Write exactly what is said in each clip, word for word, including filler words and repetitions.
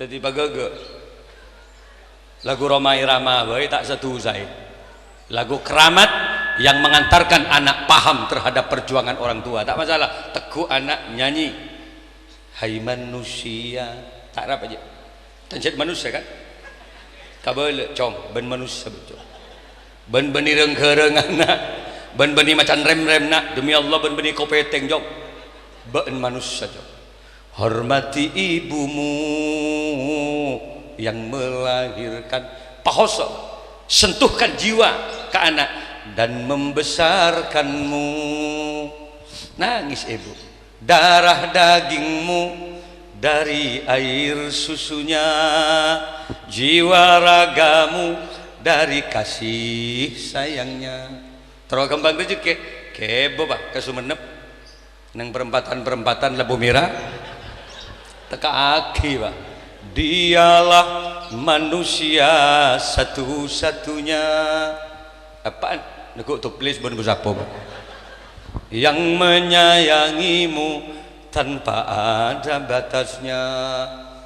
Dhâddhi paghâghâ. Lagu Rhoma Irama bhâi ta' sadusaè. Lagu keramat yang mengantarkan anak paham terhadap perjuangan orang tua. Ta' masalah. Tegghu' ana' nyanyi. Hai manusia. Ta' arapa jâ'. Kan jâ' manusia, kan? Kabâlâ, Cong. Bân manusia, Cong. Bân bânnè reng-ghâreng ana'. Bân bânnè macan rem-rem, na'. Demi Allah, bân bânnè kopètèng, Cong. Bâ'na manusia, Cong. Hormati ibumu yang melahirkan. Pahoso, sentuhkan jiwa ke anak dan membesarkanmu. Nangis ibu. Darah dagingmu dari air susunya, jiwa ragamu dari kasih sayangnya. Terro kembang rejeki, kebo, Pak, ka Sumenep. Neng perempatan-perempatan lampu merah, tekka'aghi, Pak. Dialah manusia satu-satunya. Apaan? Neggu' toples bân bu sapo, Pak. Yang menyayangimu tanpa ada batasnya.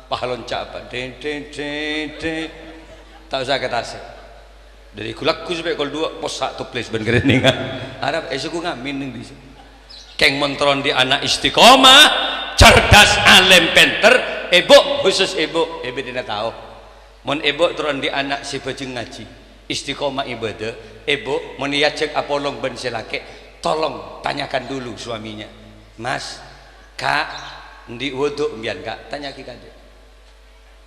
Wah, lonca', Pak. Dek, dek, dek, dek. Ta' osa ka tasè'. Dhâri ghu-lagghu sampè' kol duwâ', possa' toples bân ghârènèngan. Arapa èsoko ngamin neng dissa'. Kèng mon terro andi' ana' istiqomah, cerdas, alèm, pènter, èbhu, khusus èbhu, èbhidhina tao. Mon èbhu terro andi' ana' sè bhâjheng ngajhi, istiqomah ibadah, èbhu, mon èajhâk apolong bân sè lakè', tolong tanyakan dulu suaminya. "Mas, Ka', andi' wudhu' sampèyan, Ka'?" Tanya'aghi kadhi.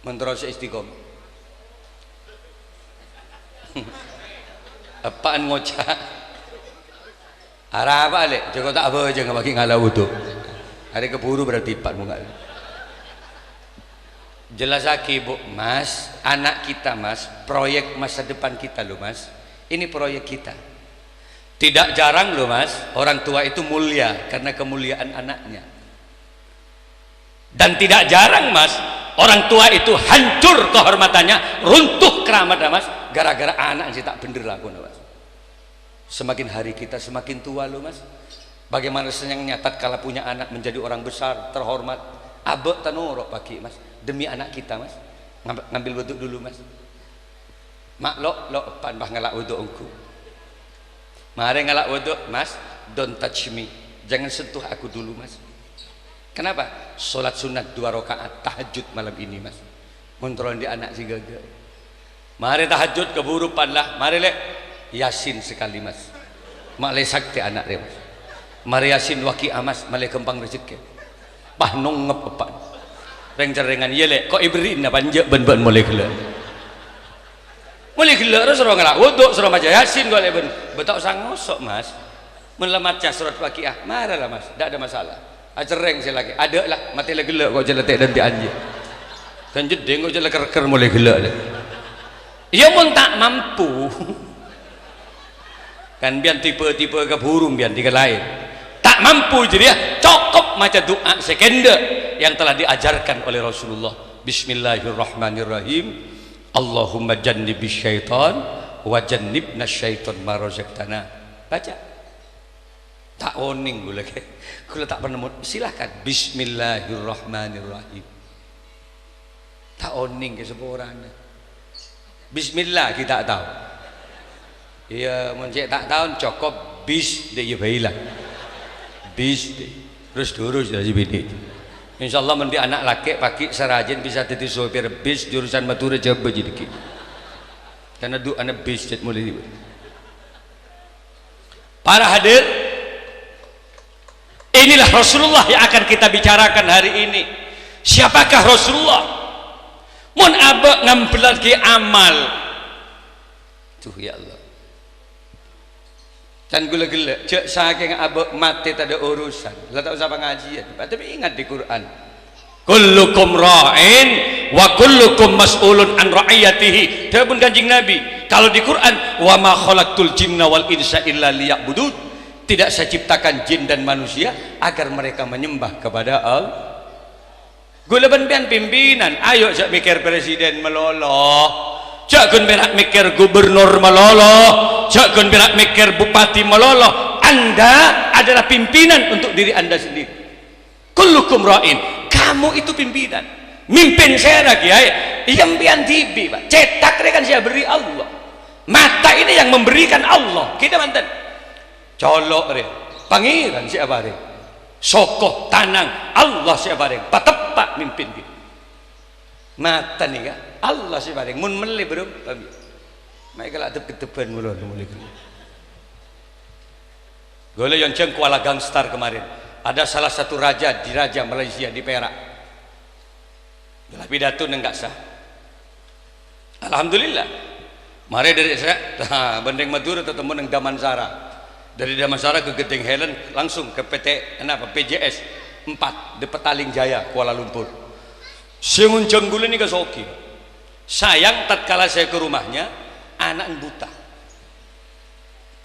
Mon terro sè istiqomah. Eppa'en ngoca'. Arapa, Lè'? Jhâ' ko' ta' abhâjâng apa ghi' ngala' wudhu'. Arè kabhuru berarti eppa' mongghâ. Jelasaghi, Bu, Mas, anak kita, Mas, proyek masa depan kita, loh, Mas. Ini proyek kita. Tidak jarang, loh, Mas, orang tua itu mulia karena kemuliaan anaknya. Dan tidak jarang, Mas, orang tua itu hancur kehormatannya, runtuh keramatnya, Mas, gara-gara anak sè ta' bhender lakona, Mas. Semakin hari kita semakin tua, loh, Mas. Bagaimana senangnya tatkala punya anak menjadi orang besar, terhormat. Abâ' ta' noro' paghi', Mas, demi anak kita, Mas. Ngamb-, ngambil wudhu dulu, Mas. Ma', lo', lo', eppa'en pas ngala' wudhu' ongghu. Marè ngala' wudhu', Mas, don't touch me. Jangan sentuh aku dulu, Mas. Kenapa? Sholat sunat dua rakaat tahajud malam ini, Mas. Mon terro andi' ana' sè ghâghâ. Marè tahajud kabhuru eppa'en la, marè, Lè'. Yasin sekali, Mas. Ma' lè saktè ana' rè, Mas. Marè Yasin Waqi'ah, Mas, malè ghâmpang rejhekkè. Pas nongngep eppa'en. Reng-cerrengan, "Iyâ, Lè', ko' èberri'na panjâ' bân bâ'en molè ghellâ'." Molè ghellâ' terros soro ngala' wudhu', soro maca Yasin, golè bân. Bâ' ta' osa ngoso', Mas. Mon la maca surat Waqi'ah, mara la, Mas, ndak ada masalah. Acerrèng sè lakè', adâ' la, matè la ghellâ' ko' jhâ' la tè' dântè' anjing. Kan jeddhing ko' jhâ' la kèr-kèr molè ghellâ' la. Iyâ, mon ta' mampu. Kan bi'en tiba-tiba kabhuru bi'en dikalaè. Ta' mampu jârèya, cokop maca du'a sè kendâ yang telah diajarkan oleh Rasulullah. Bismillahirrahmanirrahim. Allahumma jannibis syaitan wa jannibnas syaitan ma razaqtana. Baca. Ta' onèng ghulâ, Kè. Ghulâ ta' pernah mon-, silahkan. Bismillahirrahmanirrahim. Ta' onèng, Kè, saporana. Bismillah, ghi' ta' tao. Iyâ, mon cè' ta' tao, cokop bis, dâ' iyâ bhâi la. Bis, dâ'. Terros durus jâ' sè binè'. Insyaallah, mon dâ' ana' lakè' paghi' sè rajin bisa dhâddhi sopir bis jurusan Madhurâ Jhâbâ jârèya. Karena du'ana bis cè' molè. Para hadir, inilah Rasulullah yang akan kita bicarakan hari ini. Siapakah Rasulullah? Mon abâ' ngambellaghi amal. Duh, ya Allah. Can ghulâ ghellâ', jhâ' sakèng abâ' matè tadâ' urusan. La ta' osa pangajiyân, Pak. Tapè ingat di Qur'an. "Kullukum ra'in wa kullukum mas'ulun an ra'iyatihi." Dhâbuna Kanjeng Nabi, kalau di Qur'an, "Wa ma khalaqtul jinna wal insa illa liya'budun." Tidak saya ciptakan jin dan manusia agar mereka menyembah kepada Allah. Ghulâ bân sampèyan pimpinan, ayo jhâ' mèkkèr presiden malolo. Jhâ' ghun pèra' mèkkèr gubernur malolo. Jhâ' ghun pèra' mèkkèr bupati malolo. Anda adalah pimpinan untuk diri Anda sendiri. Kullukum ra'in. Kamu itu pimpinan. Mimpin sèra, Kèyaè? Iyâ, empèyan dhibi', Pak. Cètak rè kan sè èberri' Allah. Mata ini yang memberikan Allah. Kita manten. Colo' rè, Pangèran sè aparèng. Soko, tanang, Allah sè aparèng. Pateppa' mimpin kita. Mata nèka Allah sè parèng. Mon mellè bârâmpa, paham, ya? Maè kala' dep-keddebbhân molo, molo. Ghulâ èyonjhâng Kuala Gangstar kemarin. Ada salah satu raja, di raja Malaysia, di Perak. Ghulâ pidato neng ka'sa. Alhamdulillah. Marè dâri Sè-, ha, bân neng Madhurâ tatemmo neng Damansara. Dâri Damansara ka Ghedheng Helen, langsung ka P T, napa, P J S empat, di Petaling Jaya, Kuala Lumpur. Sè ngonjhâng ghulâ nèka soghi. Sayang, tatkala saya ke rumahnya, ana'na buta.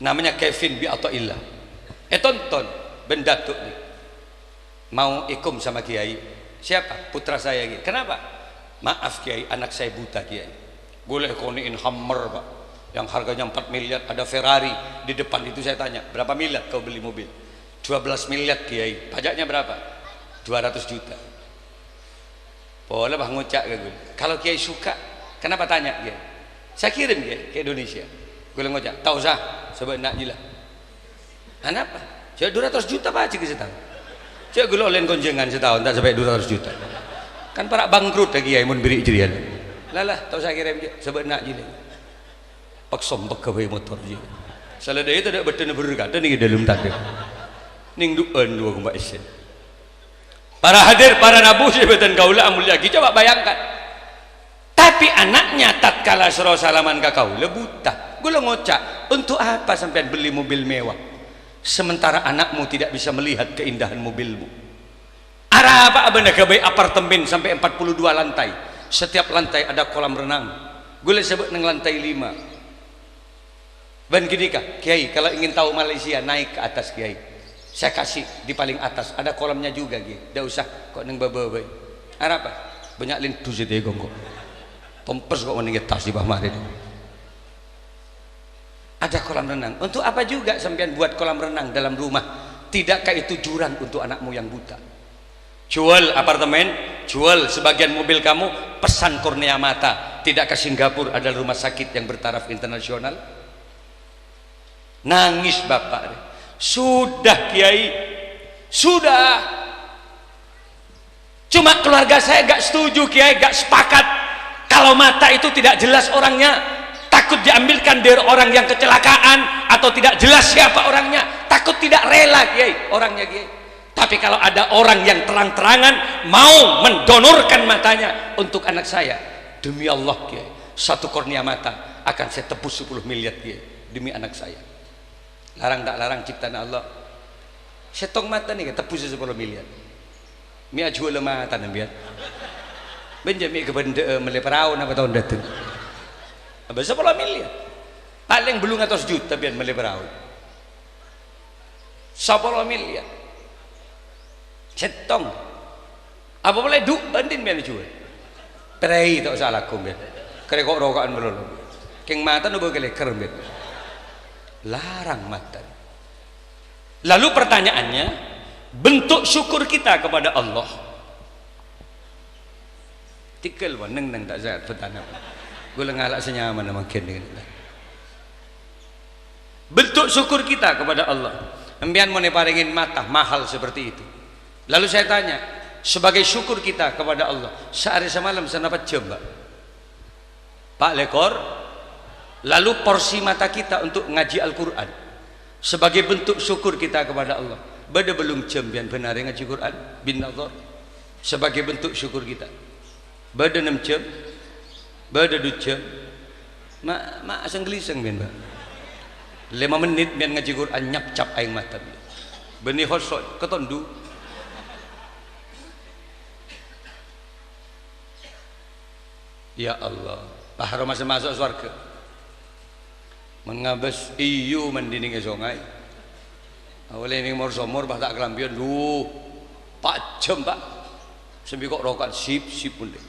Namanya Kevin bi Athaillah. Ètonton bân dato' nèka. Mau èkom sama Kiai. "Siapa?" "Putra saya, Kiai." "Kenapa?" "Maaf, Kiai, anak saya buta, Kiai." Ghulâ èkonè'è Hummer, Pak, yang harganya empat miliar, ada Ferrari di depan itu. Saya tanya, "Berapa miliar kau beli mobil?" "Dua belas miliar, Kiai." "Pajaknya berapa?" "Dua ratus juta." Polè, Pak, ngoca' ka ghulâ, "Kalau Kiai suka, kenapa tanya, Kiai? Saya kirim, Kiai, ke Indonesia." Ghulâ ngoca', "Ta' osa, sabâ' enna' jiyâ la." "Anapa?" "Jhâ' dua ratus juta pajhât sataon." "Jhâ' ghulâ ollèna konjhângan sataon ta' sampè' dua ratus juta. Kan para' bangkrut, yâ, Kiai, mon bherri' jârèya." "La, la, ta' osa kirim, jhâ', sabâ' enna' jiyâ la." Paksa pegawai motor, jhâ'. Salat dâ' iyâ tadâ' bâddhâna berkat, nèng è dâlem tadâ'. Nèng du'ân duwâ kompa' essèn. Para hadir, para rabu sè bhâdhân kaulâ amoljâ'aghi, coba bayangkan. Tapi anaknya tatkala soro salaman ka kaulâ buta. Ghulâ ngoca', "Untuk apa sampèyan beli mobil mewah, sementara anakmu tidak bisa melihat keindahan mobilmu?" Arapa bâ'na aghâbây apartemen sampè' empat puluh dua lantai, setiap lantai ada kolam renang. Ghulâ sabâ' neng lantai lima. Bân ghânèka, "Kiai, kalau ingin tahu Malaysia, naik ke atas, Kiai. Saya kasih di paling atas, ada kolamnya juga, Kiai. Ndak usah kok neng bâbâ bhâi." "Arapa?" "Bânnya' lèndhu sè tèkong kok. Tompes kok neng attas dibâ' marè." "Ada kolam renang." "Untuk apa juga sampèyan buat kolam renang dalam rumah? Tidakkah itu jurang untuk anakmu yang buta?" Jual apartemen, jual sebagian mobil kamu, pesan kornea mata, tidak ke Singapura, ada rumah sakit yang bertaraf internasional. Nangis bapak. "Sudah, Kiai, sudah. Cuma keluarga saya gak setuju, Kiai, gak sepakat. Kalau mata itu tidak jelas orangnya, takut diambilkan dari orang yang kecelakaan atau tidak jelas siapa orangnya, takut tidak rela, Kiai, orangnya, Kiai." Tapi kalau ada orang yang terang-terangan mau mendonorkan matanya untuk anak saya, demi Allah, Kiai, satu kornea mata akan saya tebus sepuluh miliar, Kiai, demi anak saya. Larang ta' larang ciptana Allah? Sèttong mata nèka tebus sapolo miliar. Mè' ajhuwâlâ mata sampèyan. Bân jhâ' mè' kabhendhâ'â mellè parao napa taon dâteng. Abâ sapolo miliar. Palèng bâllung atos juta sampèyan mellè parao. Sapolo miliar. Sèttong. Apa polè du-, bhândhin mè' ajhuwâl. Prèi ta' osa alako, mè'. Karè ko'-roko'an malolo. Kèng mata noba kalèkèr, mè'. Larang mata. Lalu pertanyaannya, bentuk syukur kita kepada Allah. Tikel wa neng-neng ta' sehat petana. Ghulâ ngala' sè nyamana mangkèn. Bentuk syukur kita kepada Allah. Sampèyan mon èparèngè mata mahal seperti itu. Lalu saya tanya, sebagai syukur kita kepada Allah, saarè samalem sanapa jhâm, Pak? Empat lèkor. Lalu porsi mata kita untuk ngaji Al-Quran. Sebagai bentuk syukur kita kepada Allah. Bâdâ bâllung jhâm sampèyan bân arè ngaji Quran, bin nazar. Sebagai bentuk syukur kita. Bâdâ nem jhâm, bâdâ du jhâm. Ma', ma' aseng-galiseng, mè', Pak. Lèma mennit, mè', ngajhi Qur'an, nyapcap aèng mata, mè'. Bânnè hoso', katondu. Ya Allah, pas aromasa maso' sowarghâ. Mangabâs iyâ mandhi neng è songay. Awalè neng mor-somor, pas ta' kalambhiyân, duh, pajhâm, Pak. Sambi ko' roko'an, sip, sip, mending.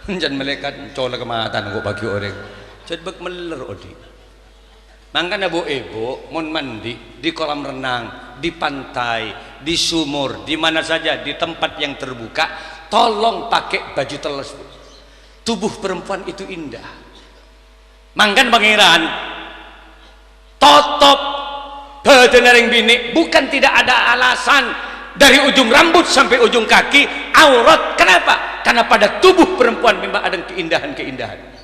Can malaèkat, colok ka matana ko' bâgi orèng. Jhât bâk meller odi'. Mangkana, Bu, Ibu, mon mandi di kolam renang, di pantai, di sumur, di mana saja, di tempat yang terbuka, tolong pakai baju tellus, Bu. Tubuh perempuan itu indah. Mangkana Pangeran totop badanna rèng binè', bukan tidak ada alasan, dari ujung rambut sampai ujung kaki aurat. Kenapa? Karena pada tubuh perempuan memang ada keindahan-keindahan.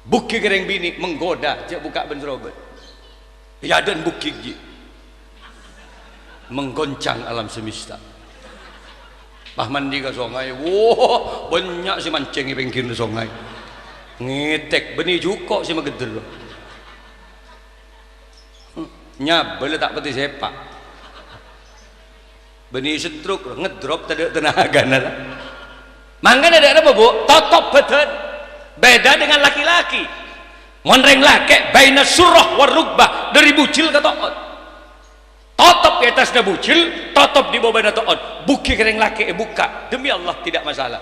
Bukki ka rèng binè' menggoda, jhâ' bukka' bân srobâ. È adâ'na bukki ghi' menggoncang alam semesta. Pas mandi ka songay, wah, bânnya' sè mancèng è pèngghirra songay. Ngètèk, bânnè jhuko' sè magheddhâl. Nyabâl ta' patè sèpa'. Bânnè stroke, ngedrop tadâ' tenagana, ta'? Mangkana dâ' remma, Bu, totop bâdân. Beda dengan laki-laki. Mon rèng lakè', baina surrah war rugbah, dâri bujil ka to'on. Totop è attasna bujil, totop è bâbâna to'on. Bukki ka rèng lakè' èbukka'. Demi Allah, tidak masalah.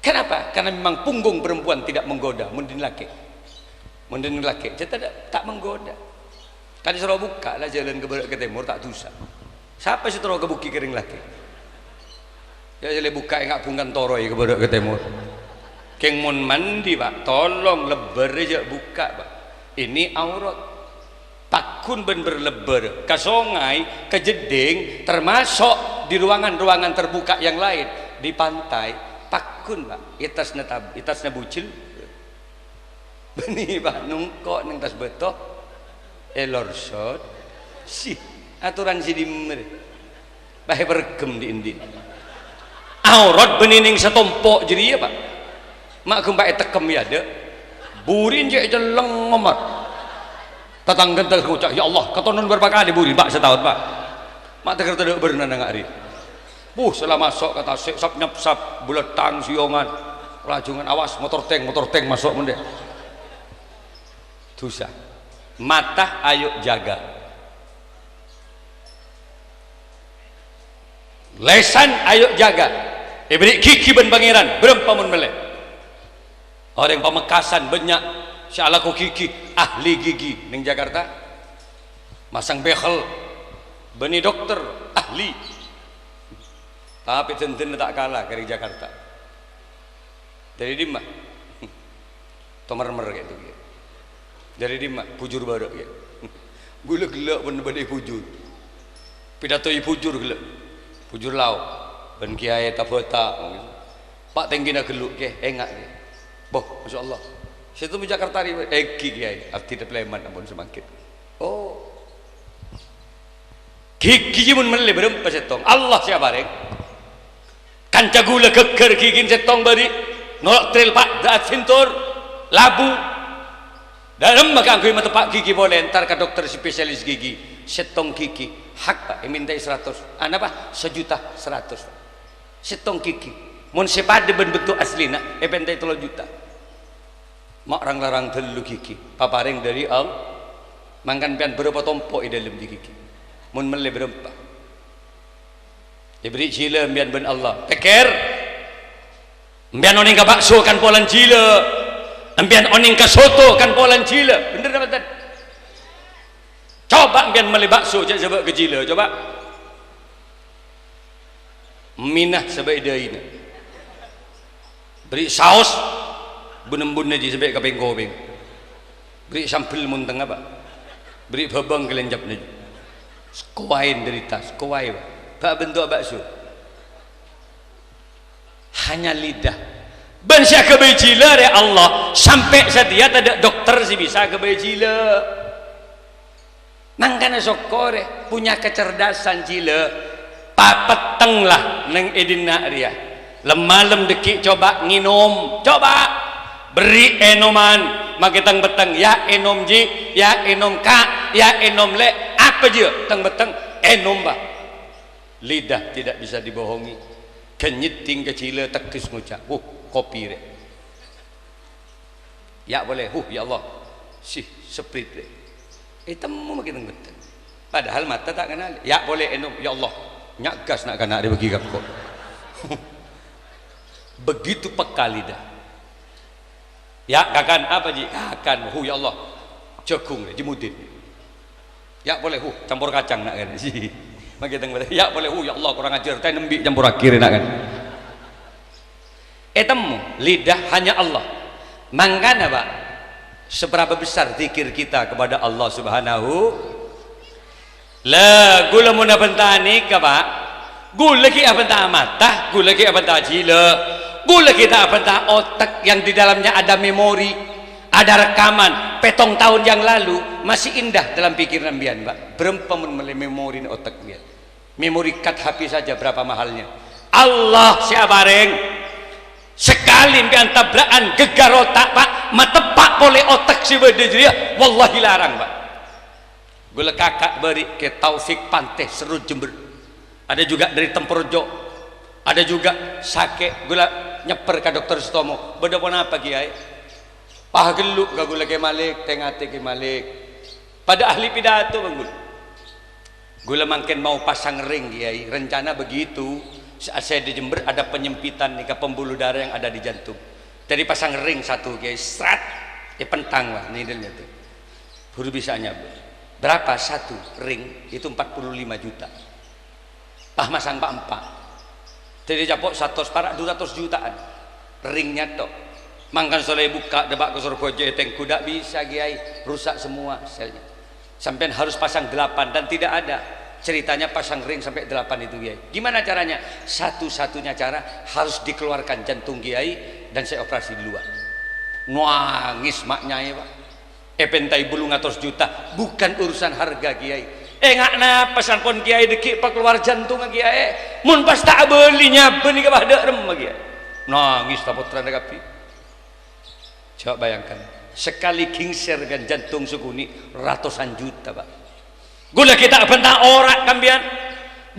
Kenapa? Karena memang punggung perempuan tidak menggoda, mon dhin lakè'. Mon dhin lakè', jhâ' tadâ', ta' menggoda. Kan soro bukka' la jhâlân ka bârâ' ka tèmor, ta' dusa. Sapa sè terro ka bukki ka rèng lakè'? Jhâ' jhâlân bukka' enga' bungkana toroy ka bârâ' ka tèmor. Kèng mon mandi, Pak, tolong lebbhârrâ jhâ' bukka', Pak. Ini aurat. Pagghun bân berlebbhâr ka songay, ka jeddhing, termasuk di ruangan-ruangan terbuka yang lain, di pantai, pagghun, Pak. È attasna tab-, è attasna bujil. Bânnè, Pak, nongko' neng attas bâto. Èlorsot. Sih, atoran sè dimma rè? Bâ, èperghem dhi'-andhi'na. Aurat bânnè neng satompo' jârèya, Pak. Ma' ghâmpang ètekkem è adâ'. Buri cè' celleng, Omar. Tatangghâna terros ngoca', "Ya Allah, katonon bârâmpa kalè buri, Pak, sataon, Pak?" Ma' tèkèr tadâ' bârnana nga' rè. Wuh, sala maso' ka tasè', sap-nyapsap, bulâttang, sèyongan, rajungan, awas, motor tank, motor tank maso' mon dâ'. Dusa. Mata ayo jaga. Lèsan ayo jaga. Èberri' ghighi bân Pangèran, bârâmpa mon mellè. Orèng Pamekasan bânnya' sè alako ghighi, ahli ghighi neng Jakarta. Masang behel, bânnè dokter, ahli. Tapè dândânna ta' kala ka rèng Jakarta. Dâri dimma? Tomermer kèya' itu, kèya'. Dâri dimma? Bujur bârâ', kèya'. Ghulâ ghellâ' bân bâdâ è Bujur. Pidato è Bujur ghellâ'. Bujur lao'. Bân Kèyaè Tabata. Pa' tèngghina ghâllu, Kè, enga', Kè. Boh, masyaallah. Sèttong Jakarta rè, èngghi, Kèyaè. Abdhina palèman ampon samangkèn. Oh. Ghighi jiyâ mon mellè bârâmpa sèttong. Allah sè aparèng. Kanca ghulâ ghâgghâr ghighina sèttong bâri', noro' tril, Pa', dâ'at sintor, labu. Dâ' remma kaangghuy mateppa' ghighi polè, entar ka dokter spesialis gigi. Sèttong ghighi. Hak, Pa', èmèntaè saratos. Anapa? Sajuta saratos. Sèttong ghighi. Mon sè padâ bân bentuk aslina, èpèntaè tello juta. Ma' rang-larang tello ghighi, paparèng dâri All-, mangkana sampèyan bârâmpa tompo' è dâlem ghighi? Mon mellè bârâmpa? Èberri' jhilâ sampèyan bân Allah. Pèkkèr, sampèyan onèng ka bakso kan polana jhilâ. Sampèyan onèng ka soto kan polana jhilâ. Bhender napa bhunten? Coba sampèyan mellè bakso, jhâ' sabâ' ka jhilâ, coba. Mèna sabâ' è dâina. Bâri' saos bun-embunna jiyâ sampè' ka pèng-kopèng. Bâri' sambel mon tengnga, Pa'. Bâri' bhâbâng kalèncabbhâ jiyâ. Sakowaè dâri attas, sakowaè, Pa'. Bâ' bentuk bakso. Hanya lidah. Bân sè aghâbây jhilâ rè Allah, sampè' satèya tadâ' dokter sè bisa aghâbây jhilâ. Mangkana sokkorè, punya kecerdasan jhilâ. Papetteng la neng è dinna' rèya. Lem-malem dâgghi' coba ngènom. Coba! Bâri' ènoman. Makè teng-petteng. Ya ènom, Ji. Ya ènom, Ka'. Ya ènom, Lè'. Apa jiyâ? Teng-petteng. Ènom, Pa'. Lidah tidak bisa dibohongi. Ghân nyèddhing ka jhilâ tegghes ngoca', "Wuh, kopi rè." Ya' polè, "Huh, ya Allah, sih, sprit rè." Ètemmo makè teng-petteng. Padahal mata ta' kenal. Ya' polè ènom, "Ya Allah, nya' gas na'-kana' rè bâgi ka engko'." Begitu peka lidah. Ya', kakan apa, Ji? Kakan, "Huh, ya Allah, Jhâghung, rè, jemudin. Ya' polè, huh, campor kacang, na', kan. Mangkè teng bâlâ, ya' polè, huh, ya Allah, kurang ajar, tè nembi' campor akhir, na', kan. Ètemmo, lidah hanya Allah. Mangkana, Pak, seberapa besar zikir kita kepada Allah Subhanahu. La, ghulâ mon abhânta nèka, Pak. Ghulâ ghi' abhânta mata, ghulâ ghi' abhânta jhilâ, ghulâ ghi' ta' abhânta otak yang di dalamnya ada memori, ada rekaman, pètong taon yang lalu, masih indah dalam pikiran sampèyan, Pak. Bârâmpa mon mellè memorina otak sampèyan? Memory card H P saja berapa mahalnya. Allah sè aparèng. Sakalè sampèyan tabra'an ghâgghâr otak, Pak, mateppa' polè otak sè bâdâ jârèya, wallahi larang, Pak. Ghulâ kaka' bâri' Kè Taufik Pantè, Serut, Jember. Ada juga dari Temprojo. Ada juga sakè', ghulâ nyèppèr ka Dokter Sutomo. "Bâdâ ponapa, Kèyaè?" Paghellu' ka ghulâ Kè Malik, tè-ngatè Kè Malik. Padâ ahli pidato, Bang, ghulâ. Ghulâ mangkèn mau pasang ring, Kèyaè. Rencana begitu. Sa-, saya di Jember ada penyempitan nèka pembuluh darah yang ada di jantung. Jadi pasang ring satu, Kèyaè, srat, èpentang, wah, needle-nya itu. Buru bisa nyabut. Berapa satu ring? Itu empat puluh lima juta. Pas masang pa'-empa'. Jadi capo' satos para' dua ratus jutaan. Ring-nya tok. Mangkana solè bukka' dâpa' ka Sorbhâjâ ètengghu, dâ' bisa, Kèyaè. Rusak semua selnya. Sampèyan harus pasang delapan dan tidak ada ceritanya pasang ring sampai delapan itu, Kèyaè. Gimana caranya? Satu-satunya cara harus dikeluarkan jantung Kèyaè dan saya operasi di luar. Nangès ma' nya'è, Pak. Èpèntaè bâllung atos juta, bukan urusan harga, Kèyaè. Enga' napa sampon Kèyaè dâgghi' pakalowar jantongnga, Kèyaè. Mon pas ta' abâli nyabâ nèka bâdâ remma, Kèyaè. Nangès ta' pottrana kabbhi. Coba bayangkan, sakalè ghingsèr bân jantung sakonè' ratosan juta, Pak. Ghulâ ghi' ta' abhânta ora' sampèyan.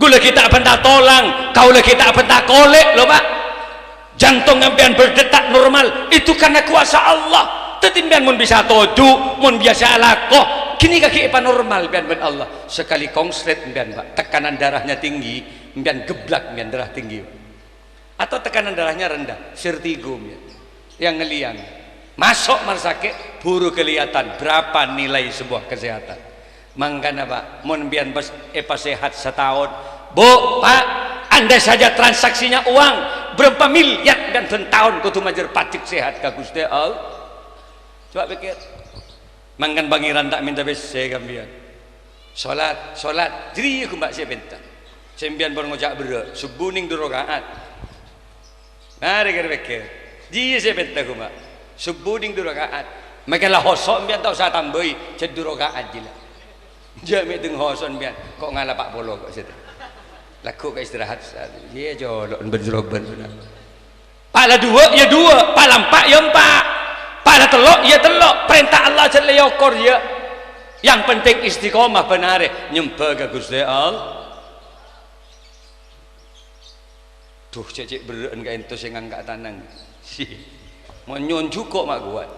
Ghulâ ghi' ta' abhânta tolang, kaulâ ghi' ta' abhânta kolè', lho, Pak. Jantung sampèyan berdetak normal, itu karena kuasa Allah. Dhâddhi sampèyan mon bisa toju', mon bisa alako, ghânèka ghi' èpanormal sampèyan bân Allah. Sakalè kongslèt sampèyan, Pak, tekanan darahnya tinggi, sampèyan geblak, sampèyan darah tinggi, Pak. Atau tekanan darahnya rendah, vertigo, ya. Yang ngeliang. Maso' marsakè', buru kelihatan berapa nilai sebuah kesehatan. Mangkana, Pak, mon sampèyan pas, èpasehat sataon, Bu, Pak, andai saja transaksinya uang, berapa miliar dan sataon kodhu majâr pajek sehat ka Ghustè Allah. Coba pikir. Mangkana Pangèran ta' mènta pèssè ka sampèyan. Salat, salat, jârèya ghun, Pak, sè èpènta. Sampèyan pon ngoca' berrâ', sobbhu nèng du raka'at. Marè kèr-pèkkèr. Jârèya sè èpènta ghun, Pak. Sobbhu nèng du raka'at. Mangkana la hoso' sampèyan ta' osa tambâi, jhâ' du raka'at jiyâ la. Jhâ' mè' deng hoso' sampèyan, ko' ngala pa' polo ko' sèttong. Lagghu' ka istirahat, iyâ, jolo' bân-jroban, saudara. Pa' la duwâ', ya duwâ', pa' la empa', ya empa', pa' la tello', ya tello', parènta Allah jhâ' la èokor, ya. Yang penting istiqomah bân arè nyembhâ ka Ghustè Allah. Duh, cè'-cè' berrâ'ân ka'ènto sè ngangka' tanang. Mon nyo'on jhuko' ma' kowat.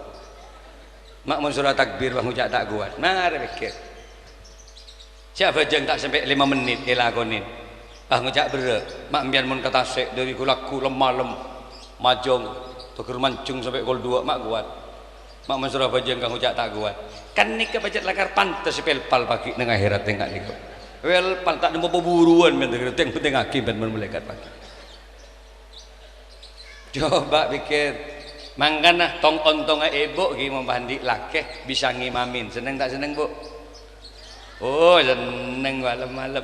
Ma' mon soro takbir, wah, ngoca' ta' kowat. Marè pèkkèr. Sè abhâjâng ta' sampè' lèma mennit èlakonè. Wah, ngoca' berrâ'. Ma' sampèyan mon ka tasè' dâri ghulâ-ghulâ malem, majâng, togher manjeng sampè' kol duwâ', ma' kowat. Ma' mon soro abhâjâng ka ngoca' ta' kowat. Kan nèka pajhât lakar pantes èpèlpal pagghi' neng akhèrat nèka nèko. Pèlpal ta' nemmo paburuwân, men teng-tengngaghi, men, men malaèkat pagghi'. Coba pèkkèr, mangkana tong-ontongnga èbhu ghi' mon andi' lakè bisa ngimamin. Senneng ta' senneng, Bu? Oh, senneng malem-malem.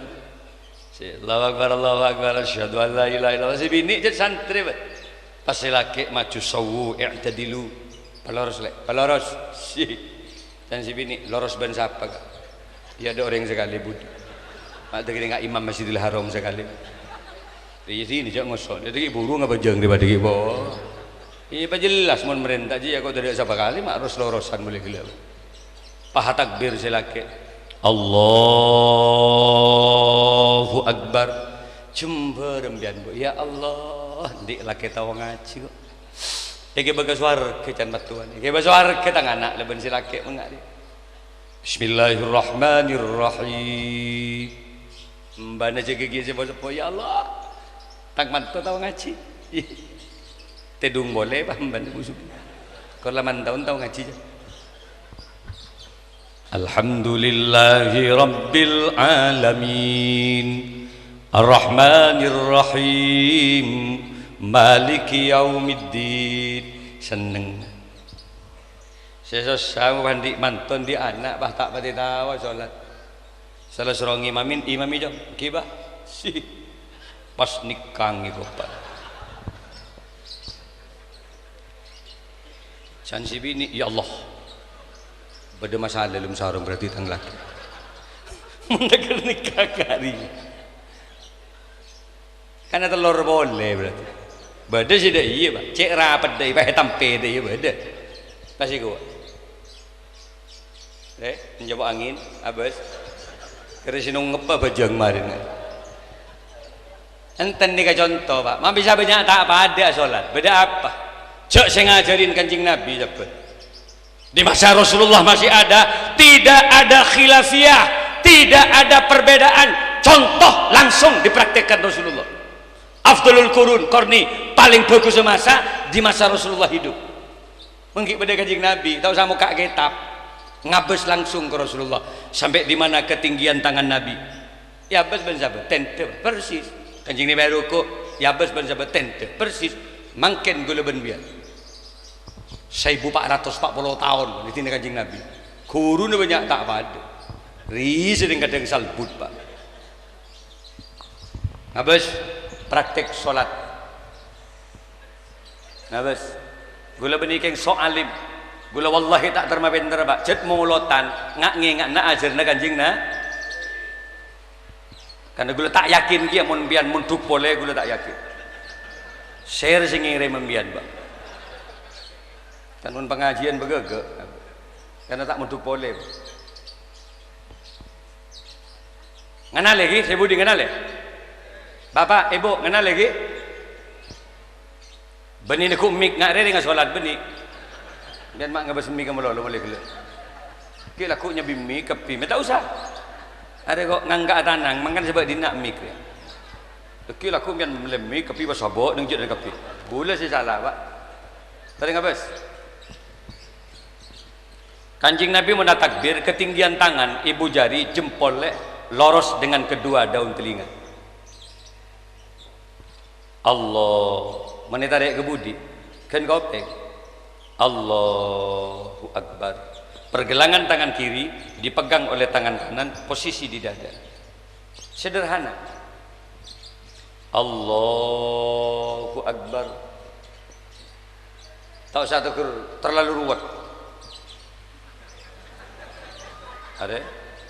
Sè, "Allahu Akbar, Allahu Akbar, asyhadu an la ilaha illallah." Sè binè' jhât santrè, Pak. Pas sè lakè' maju, "Sawwu, i'tadilu." Paloros, Lè', paloros. Si. Dan sè binè', "Loros bân sapa, Ka'?" "Iyâ, dâ' orèng sakalè, Bud." Ma' dâgâ ka Imam Masjidil Haram sakalè. Iyâ, sini jhâ' ngoso'. Dâgâ buru ngabhâjâng daripada ghi' po. Iyâ, pajelas mon marènta jiyâ ko' tadâ' sapa kalè, ma' ros-lorosan molaè ghellâ'. Paha takbir sè lakè'. "Allahu Akbar." Jembhâr sampèyan, Bu. "Ya Allah, andi' lakè tao ngajhi, ko'. Èghibâ ka sowarghâ can mattowan. Èghibâ sowarghâ tang ana' lè bân sè lakè' mènga' rè." Bismillahirrahmanirrahim. Embhâna jâgâ ghi' sè po-seppo, "Ya Allah, tang manto tao ngajhi." Tèdung polè, Pak, embhâna, Bu, subuh. Kor laman taon tao ngajhi, jâ. Alhamdulillahi rabbil alamin. Arrahmanirrahim. Maliki yaumiddin. Senneng. Sè sossa andi' manto, andi' ana', bah, ta' patè tao solat. Sala soro ngimamin, imami, Cong. Ghi, bah. Si. Pas nèkang, Bapak. Can si binè, "Ya Allah, bâdâ masalah è dâlem sarong berarti tang lakè." Mon nèka nèka kari. Kan tello polè berarti. Bâdâ sè dâ' iyâ, Pak. Cè' rapet dâ' iyâ, Pak, ètampè dâ' iyâ bâdâ. Pas iku, Pak. Eh, nyoba angèn, abâs. Kèrè sè nongngebbhâ bhâjâng marèna. Enten nèka conto, Pak. Ma' bisa bânnya' ta' padâ solat. Bâdâ apa? Jhâ' sè ngajhârin Kanjeng Nabi, sabbhân. Di masa Rasulullah masih ada, tidak ada khilafiyah, tidak ada perbedaan. Contoh langsung dipraktekkan Rasulullah. Afdalul qurun, qarni, paling bagus masa di masa Rasulullah hidup. Manggi bâdâ Kanjeng Nabi, ta' osa mokka' kètab. Ngabâs langsung ka Rasulullah. Sampè' di mana ketinggian tangan Nabi? Èabâs bân sabâ? Tèndhâ, persis. Kanjeng Nabi ruku', èabâs bân sabâ? Tèndhâ, persis. Mangkèn ghulâ bân biyân. Saèbu pa' ratos pa' polo taon, dhina Kanjeng Nabi. Ghuruna bânnya' ta' padâ. Ri sèrèng kadhâng salbut, Pak. Ngabâs, praktek solat. Ngabâs. Ghulâ bânnè kèng so alim. Ghulâ wallahi ta' terma pènter, Pak. Jhât molodhân, nga'-ngènga'na ajhârânna Kanjeng Na-, karna ghulâ ta' yakin kèya mon biyân mondhuk polè, ghulâ ta' yakin. Sèra sè ngèrèm biyân, Pak. Kan mon pangajiân bâgâ-ghâ. Karna ta' mondhuk polè, Pak. Nganalè, ghi? Sè budi nganalè? Bapa', Èbhu, nganalè, ghi? Bânnè neggu' mik, nga' rèrèngnga solat bânnè. Biyân ma' ngabâs mik malolo malè ghellâ'. Ghi' lagghu' nyabbi mik kabbhi, mè' ta' osa. Arè ko' ngangka'a tanang, mangkana sabâ' dinna' mik rè. Ghi' lagghu' biyân mellè mik kabbhi, pas sabâ' neng jâ' kabbhi. Ghulâ sè sala, Pak. Tarèng ngabâs. Kanjeng Nabi mon atakbir, ketinggian tangan, ibu jari, jempol, loros dengan kedua daun telinga. Allah, mon ètarè' ka budi? Ghân kopèng. Allahu Akbar. Pergelangan tangan kiri dipegang oleh tangan kanan, posisi di dada. Sederhana. Allahu Akbar. Ta' osa tegur terlalu ruwet. Arè,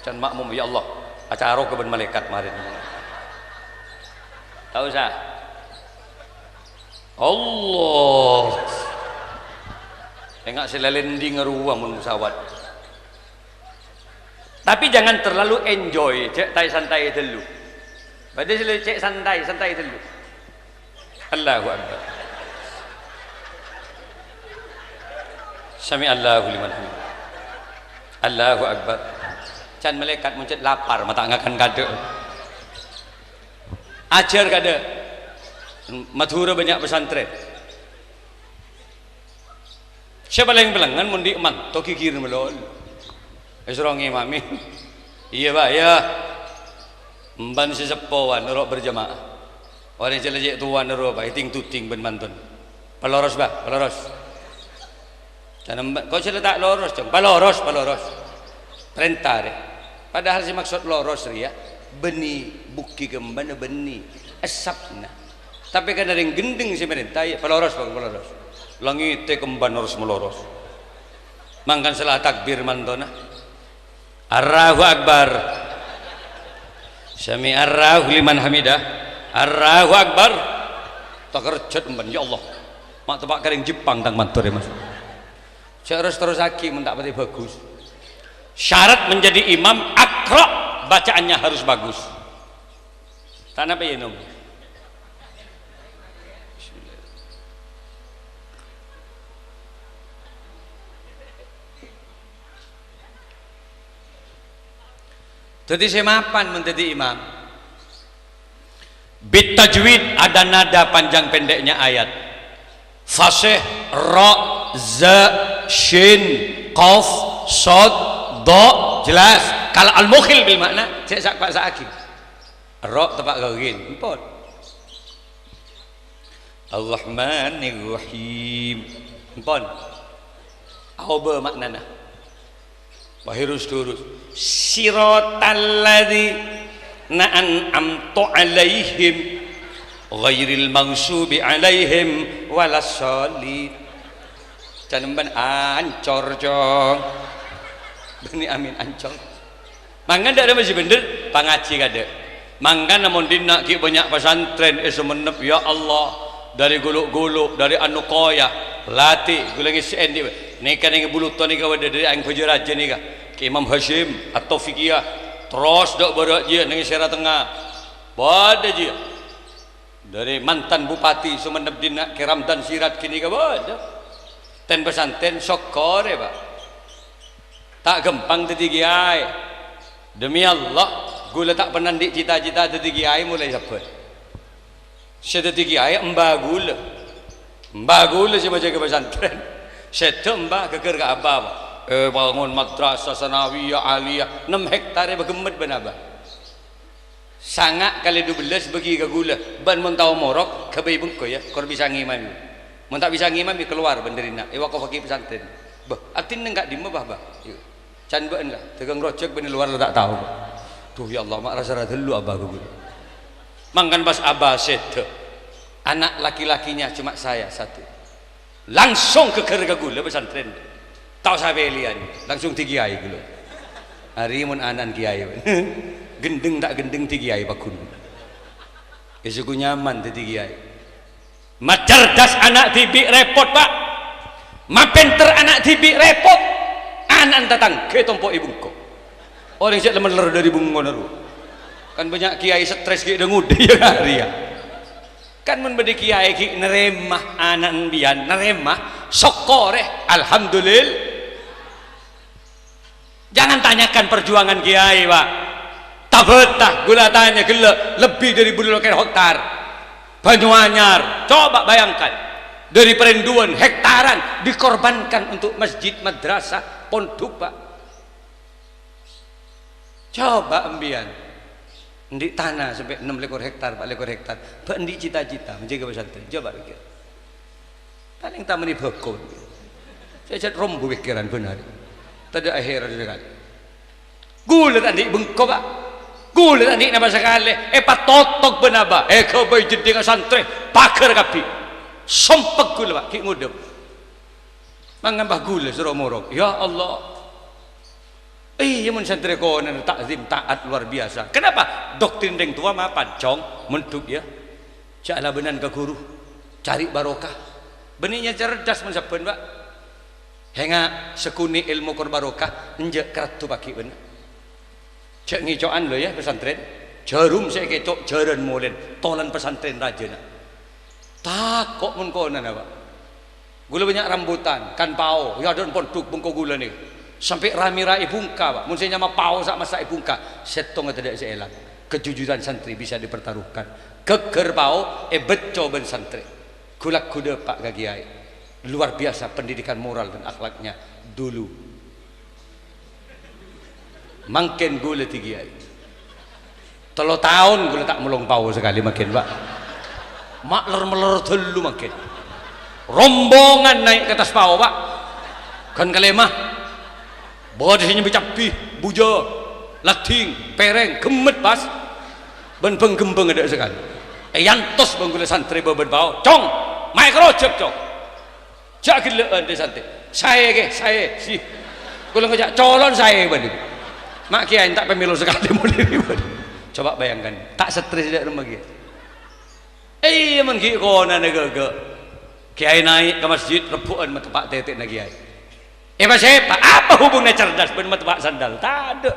can makmum, "Ya Allah, acaroka bân malaèkat marèna." Ta' osa. Allah. Enga' sè lalending rowa mon pesawat. Tapi jangan terlalu enjoy, cè' taè-santaè ghâllu. Bâdâ sè cè' santaè, santaè ghâllu. Allahu Akbar. Sami Allahu liman hamid. Allahu Akbar. Can malaèkat mon cè' lapar, ma' ta' ngakan kadâ'. Ajhâr kadâ'. Madhurâ bânnya' pesantren. Sè palèng bellengngân mon andi' manto ghighir malolo. Èsoro ngimami. Iyâ, Pak, iyâ. Emban sè seppowan ro' berjamaah. Orèng sè la cè' towana ro', Pak, èting-tuting bân mantona. Paloros, Pak, paloros. Can emban, ko' sè la ta' loros, Cong. Paloros, paloros. Parènta rè. Padahal sè maksod loros rèya, bânnè bukki kembhâna bânnè. Essapna. Tapè kan orèng ghendheng sè marènta, iyâ, paloros, Pak, paloros. Langètè kembhân loros-maloros. Mangkana sala takbir mantona. Allahu Akbar. Sami Allahu liman hamidah. Allahu Akbar. Takerjhât emban, "Ya Allah. Ma' teppa' ka orèng Jepang tang mandhâr, Mas." Jhâ' ros-terrossaghi mon ta' patè bhâghus. Syarat menjadi imam, iqra', bacaannya harus bagus. Ta' napa, yâ, Nom? Dhâddhi sè mapan mon dhâddhi imam. Bit tajwid, ada nada panjang pendeknya ayat. Fasih, ra, za, syin, qaf, shad, Dho, jelas. Kal al-mukhil bil ma'na, cè' sa'-, pa-, sa'aghi. Ro' teppa' gawin, empon. Ar-Rahmanir Rahim. Empon. Aobâ ma'nana. Wahirus durus. Siratal ladzina an'amta 'alaihim ghairil maghsubi 'alaihim walasshalin. Can emban ancor, Cong. Bânnè amin ancor. Mangkana dâ' remma sè bhendher, pangajhi kadâ'. Mangkana mon dinna' ghi' bânnya' pasantrèn è Songennep, ya Allah, dâri Gulu'-Gulu', dâri Anukoya, Lati, ghulâ ngèssè'è andi' bhâi. Nèka neng Buluto nèka bâdâ dâri aèng Bhâjâ Rajâ nèka, Kè Imam Hasyim, At-Taufiqiyah, terros dâ' bârâ' jiyâ neng è Sèra Tengnga. Bâdâ jiyâ. Dâri mantan Bupati Songennep dinna' Kè Ramdan Sirat ghânèka bâdâ. Ten pasantrèn sokkorè, Pak. Ta' ghâmpang dhâddhi kèyaè. Demi Allah, ghulâ ta' pernah andi' cita-cita dhâddhi kèyaè molaè sabbhân. Sè dhâddhi kèyaè emba ghulâ. Emba ghulâ sè majâgâ pasantrèn. Sèdhâ emba ghâgghâr ka abba, Pak. Èbângon madrasah sanawiyah aliyah, nem hektar èpaghemmet bân abba. Sanga' kalè dubellâs bâgi ka ghulâ, bân mon tao morok, ghâbây bengko, yâ, kor bisa ngimami. Mon ta' bisa ngimami, kalowar bân dâri enna', èwakofaghi pasantrèn. Bâh, adhinna ka'dimma, Bah, Bah? Yu. Can bâ'na la, dâgâng rojhâk bânnè lowar la ta' tao, Bah. Duh, ya Allah, ma' ra-sara ghâllu abba ka ghulâ. Mangkana pas abba sèdhâ, anak laki-lakinya cuma saya satu. Langsung ghâgghâr ka ghulâ pasantrèn. Ta' osa pèlèyan, langsung dhâddhi kèyaè ghulâ. Arè mon ana'na kèyaè. Ghendheng ta' ghendheng dhâddhi kèyaè paggun. È suku nyaman dhâddhi kèyaè. Macerdas ana' dhibi' rèpot, Pak. Mapènter ana' dhibi' rèpot. Ana'na tatangghâ ètompo'è bengko. Orèng sè lemeller dâri bengkona rowa. Kan bânnya' kèyaè stres ghi' dâ-ngodâ, yâ, arèya. Kan mon bâdâ kèyaè ghi' narèma ana'na sampèyan, narèma, sokkorè, alhamdulil-, Jangan tanyakan perjuangan kèyaè, Pak. Tabâta, ghulâ tanya ghellâ', lebbi dâri bâllu' hektar. Banyuanyar, coba bayangkan. Dâri Parenduan, hektaran dikorbankan untuk masjid, madrasah, pondhuk, Pak. Coba empèyan, andi' tana sampè' ennem lèkor hektar, pa' lèkor hektar, bâ' andi' cita-cita manjâgâ pasantrèn? Coba pèkkèr. Palèng tamanè bhâko. Sè jhât rombu pèkkèran bân arè. Tadâ' ahèrra sakalè. Ghulâ ta' andi' bengko, Pak. Ghulâ ta' andi' napa sakalè. Èpatotok bân abba. Èghâbây jeddhingnga santrè. Paghâr kabbhi. Sompek ghulâ, Pak. Ghi' ngodâ. Mangkana pas ghulâ soro morok. Ya Allah. Iyâ, mon santrè konana ta'zim, ta'at luar biasa. Kenapa? Doktrin rèng towa mapan, Cong, mondhuk, yâ. Jhâ' alabânan ka ghuru. Cari barokah. Bânnè nyè cerdas mon sabbhân, Pak. Hènga, sakonè' èlmo kor barokah, enjâ' karaddhu paghi' bâ'na. Jhâ' ngèco'an, lo, yâ, pasantrèn. Jhârum sè èkèco', jhârân molèn, tolan pasantrèn rajâna. Tako' mon konana, Pak. Ghulâ bânnya' rambutan, kan pao, è adâ'na pondhuk bengko ghulâ nèka. Sampè' rami-ra'è bungka, Pak. Mon sè nyama pao sa'-massa' è bungka, sèttongnga tadâ' sè èlang. Kejujuran santri bisa dipertaruhkan. Ghâgghâr pao èbâcco bân santrè. Ghu-lagghu dâpa' ka kèyaè. Luar biasa pendidikan moral dan akhlaknya dulu. Mangkèn ghulâ dhâddhi kèyaè. Tello taon ghulâ ta' molong pao sakalè mangkèn, Pak. Ma' ler-meller dâllu mangkèn. Rombongan naè' ka attas pao, Pak. Ghân kalèma. Bâdâ sè nyambi cabbhi, bujâ, laddhing, pèrèng, ghemmet, pas. Bân bâng-ghembâng adâ' sakalè. Èyantos bân ghulâ santrè bâbân pao. "Cong, maè karojhâk, Cong." Jhâ' ghellâ'ân, rè, santrè. Saè, kè, saè, si. Ghulâ ngoca', "Colon saè, bâli." Ma' kèyaè ta' pamèlo sakalè molè, bâli. Coba bayangkan, ta' stres dâ' remma kèyaè. Iyâ, mon ghi' konana ghâghâ. Kèyaè naè' ka masjid, rebbhu'ân mateppa' tètè'na kèyaè. Èpasèpa, apa hubunganna cerdas bân mateppa' sandal? Tadâ'.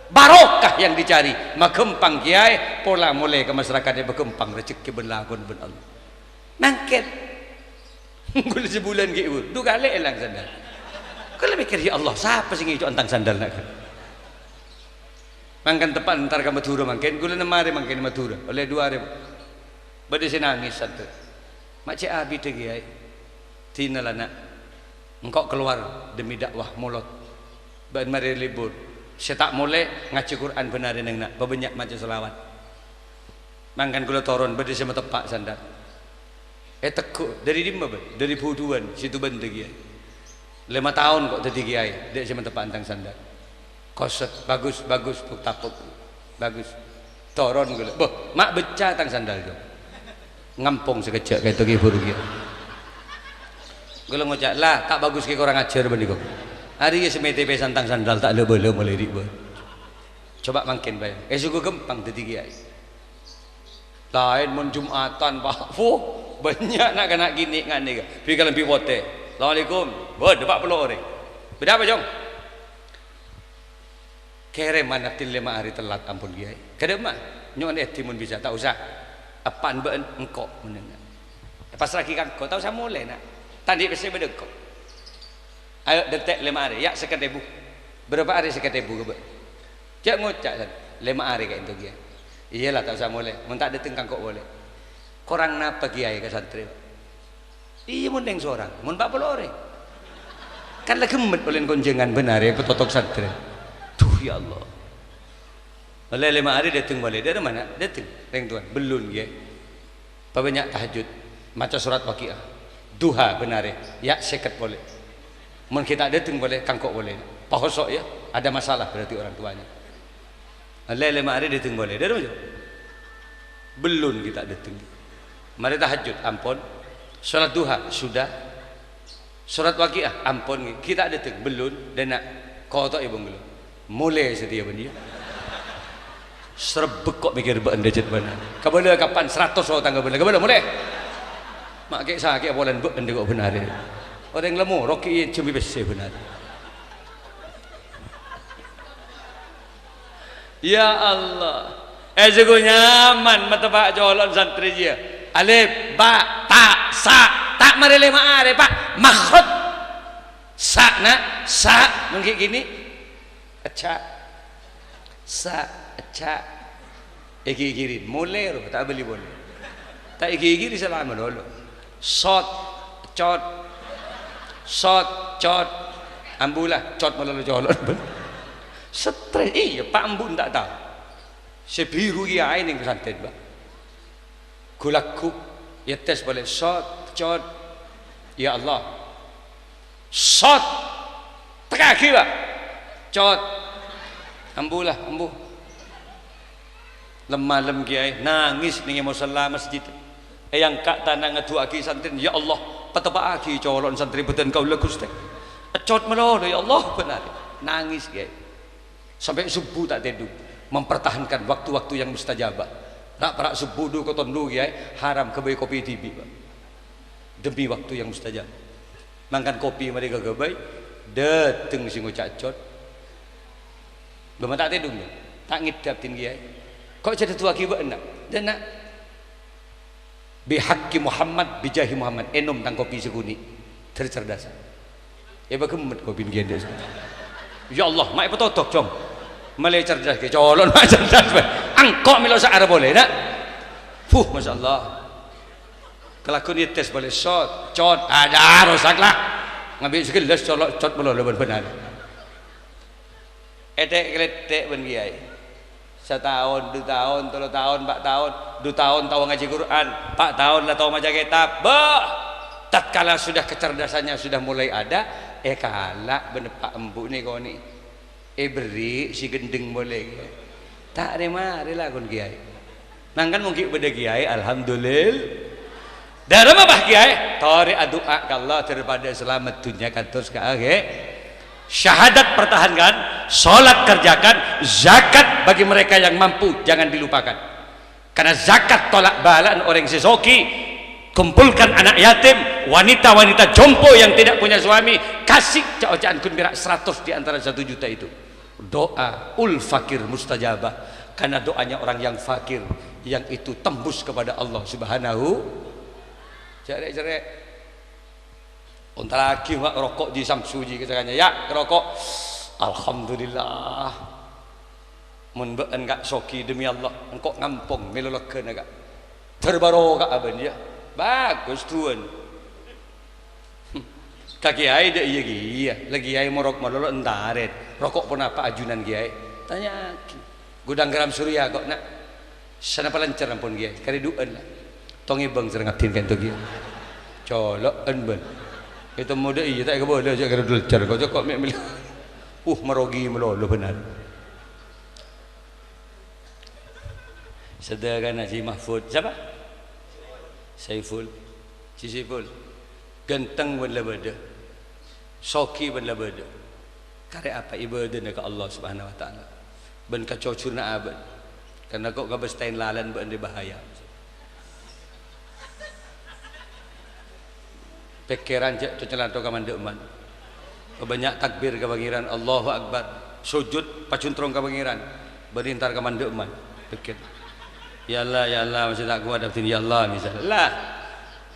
Barokah yang dicari. Maghâmpang kèyaè, pola molè ka masyarakat èpaghâmpang rejhekkè bân lakon bân Allah. Mangkèn. Ghulâ sabulân ghi' buru. Du kalè èlang sandal. Ghulâ mèkkèr, "Ya Allah, sapa sè ngèco' tang sandal na'?" Mangkèn teppa' entar ka Madhurâ mangkèn. Ghulâ nem arè mangkèn è Madhurâ. Ollè du arè. Bâdâ sè nangès, santrè. Ma' cè' abidhâ, Kèyaè. Dina la, Na'. Engko' kalowar demi dakwah molod. Bâ'na marè libur. Sè ta' molè ngajhi Qur'an bân arè neng na', pabânnya' maca shalawat. Mangkana kaulâ toron, bâdâ sè mateppa' sandal. Ètegghu', "Dâri dimma, Bân?" "Dâri Buduwân, Situbenda, Kèyaè. Lèma taon ko' dhâddhi kèyaè, dâ' sè mateppa' tang sandal." Koset, "Bagus, bagus, puk tapuk. Bagus." Toron kaulâ. Bâh, ma' becca tang sandal, Cong. Ngampong sakejjhâ' ka'dinto ghi' buru kèya. Kaulâ ngoca', "La, ta' bagus kè korang ajhâr bânnè, kok. Arèya sè mètè pèsan tang sandal ta' la-bâlâ molaè ri', bâ." Coba mangkèn, Pak. Èsoghu ghâmpang dhâddhi kèyaè. Laèn mon Jum'atan, Pak. Wuh, bânnya' na'-kana' kènè' nganè, ka. Bi' kalambhi potè. "Assalamualaikum." Bâdâ pa' polo orèng. "Bâdâ apa, Cong?" "Kèrèman abdhina lèma arè tellat, ampon, Kèyaè." "Kadâmma?" "Nyo'on èdhi mon bisa." "Ta' osa. Eppa'na bâ'na?" "Engko'." "Mennengnga." "Èpassra'aghi ka engko'." "Ta' osa molè, Na'. Ta' andi' pèssè bâdâ engko'." "Ayo, dântè' lèma arè, ya, sèket èbu." "Bârâmpa arè sèket èbu ka bâ'na?" Jhâ' ngoca', san. "Lèma arè ka'dinto, Kèyaè." "Iyâ la, ta' osa molè. Mon ta' dâteng ka engko' polè." "Korang napa, Kèyaè, ka santrè?" "Iyâ, mon neng sorang, mon pa' polo orèng. Kan la ghemmet ollèna konjhângan bân arè patotok santrè." Duh, ya Allah. Ollè lèma arè dâteng polè. "Dâri mana?" "Dâteng, rèng towan." "Bellun, Kèyaè." Pabânnya' tahajjud, maca surat Waqiah, duha bân arè, ya' sèket polè. "Mon ghi' ta' dâteng polè, ka engko' polè." Poso', ya, ada masalah berarti orang tuanya. Ollè lèma arè dâteng polè. "Dâri mana?" "Bellun ghi' ta' dâteng." "Marè tahajjud?" "Ampon." "Salat duha?" "Sudah." "Surat Waqiah?" "Ampon, ghi' ta' dâteng." "Bellun." "Dâna', koto'è bungkolo." Molè satèya bân iyâ. Srebbek ko' mèkkèr bâ'na dâjât bâ'na. Kabâlâ kapan saratos otang kabâlâ. Kabâlâ molè. Ma' kè'-sakè'a polana bâ'na ko' bân arè. Orèng la morok kè' iyâ jhâmbi pèssè bân arè. Ya Allah. Èsoghu nyaman mateppa' colo'na santrè jiyâ. Alif, ba, ta, sa. Ta' marè lèma arè, Pa'. Makhot. Sa, Na', sa. Mon ghi' kènè'. Ecca'. Sa, ecca'. Èghi-èghi rèn. Molè ro, ta' abâli polè. Ta' èghi-èghi rèn salama malolo. Sot, cot. Sot, cot. Ambu la, cot malolo colo'. Strès. Iyâ, Pa', ambu ta' tao. Sè biru kèyaè neng pesantren, Pa'. Ghu-lagghu', ètes polè, sot, cot. Ya Allah. Sot. Tekka'aghi, Pa'. Cot. Ambu la, ambu. Lem-malem, Kèyaè, nangès neng è mosalla masjid. Èangka' tanangnga du'aaghi santrèna, "Ya Allah, pateppa'aghi colo'na santrè bâdân kaulâ, Ghustè." Ècot malolo, "Ya Allah," bân arè. Nangès, Kèyaè. Sampè' subuh ta' tèdung, mempertahankan waktu-waktu yang mustajabah. Ra'-para' subuh du koton du, Kèyaè, haram ghâbây kopi dhibi', Pa'. Demi waktu yang mustajabah. Mangkana kopi marè kaghâbây, dâteng sè ngoca' cot. Bâ' ma' ta' tèdung, yâ? Ta' ngèdhâp, din, Kèyaè. Ko' jhâ' du'aaghi bâ'na. Dâna'. Bihaqqi Muhammad, bijahi Muhammad, ènom tang kopi sè konè'. Ter-, cerdas. Èpaghemmet kopina ghi' andi'. Ya Allah, ma' èpatodok, Cong. Malè cerdas ghi, colo'na ma' cerdas bhâi. Engko' mèlo sa'arè polè, Na'. Fuh, masyaallah. Kalagghuna ètes polè, sot, cot, adâ, rosak la. Ngambi' saghellâs colo', cot malolo bân bân arè. Ètè'-kalètè' bân kèyaè. Sataon, du taon, tello taon, empa' taon, du taon tao ngajhi Qur'an, empa' taon la tao maca kètab. Bâh! Tatkala sudah kecerdasannya sudah mulai ada, èkala' bân eppa' embu' nè konè'. Èberri' sè ghendheng polè. Ta' rè-marè la kon kèyaè. Mangkana mon ghi' bâdâ kèyaè, alhamdulil-, Dârâmma, Bah, Kèyaè? Torè adu'a ka Allah daripada salamet dhunnya kantos ka akhè-, syahadat pertahankan, sholat kerjakan, zakat bagi mereka yang mampu jangan dilupakan. Karena zakat tolak bala'an orèng sè soghi, kumpulkan anak yatim, wanita-wanita jompo yang tidak punya suami, kasih ca'-oca'an ghun pèra' seratos di antara satu juta itu. Doa ul fakir mustajabah, karena doanya orang yang fakir yang itu tembus kepada Allah Subhanahu. Cerrè'-cerrè'. Ontallaghi, Wa', roko' jhi Samsu jhi ka sakanya. Ya, roko'. Alhamdulillah. Mon bâ'na, Ka', soghi, demi Allah, engko' ngampong mèlo leghâna, Ka'. Ter barokah abân, ya. Bagus, duwân. Ka kèyaè dâ' iyâ kèya, la kèyaè morok malolo entarèt. Roko' ponapa ajunan kèyaè? Tanya'aghi. Gudang garam Surya kok, Na'. Sanapa lancar ampon kèyaè? Karè du'ân la. Tong èbâng sareng abdhina ka'ento kèya. Colo'an bân. Ètemmo dâ' iyâ ta' èkabâlâ jhâ' karè du'ân lancar kok, cokop mè' mèl-, uh, marogi malolo bhender. Sadhâkana Ji Mahfud. Sapa? Saiful. Ji Saiful. Ganteng bân la bâdâ. Soghi bân la bâdâ. Karè apa? Ibâdâna ka Allah Subhanahu wa Ta'ala. Bân ka jhujhurna abâ'. Karna kok kabâstèyan lalan bâ'na rè bahaya. Pèkkèran jhâ' co-, calanto ka man-dhâ'emman. Pabânnya' takbir ka Pangèran, Allahu Akbar. Sujud, pajhuntrong ka Pangèran. Bâri' entar ka man-dhâ'emman. Pèkkèr. "Ya Allah, ya Allah, masih ta' kowat abdhina, ya Allah," misal. Lah.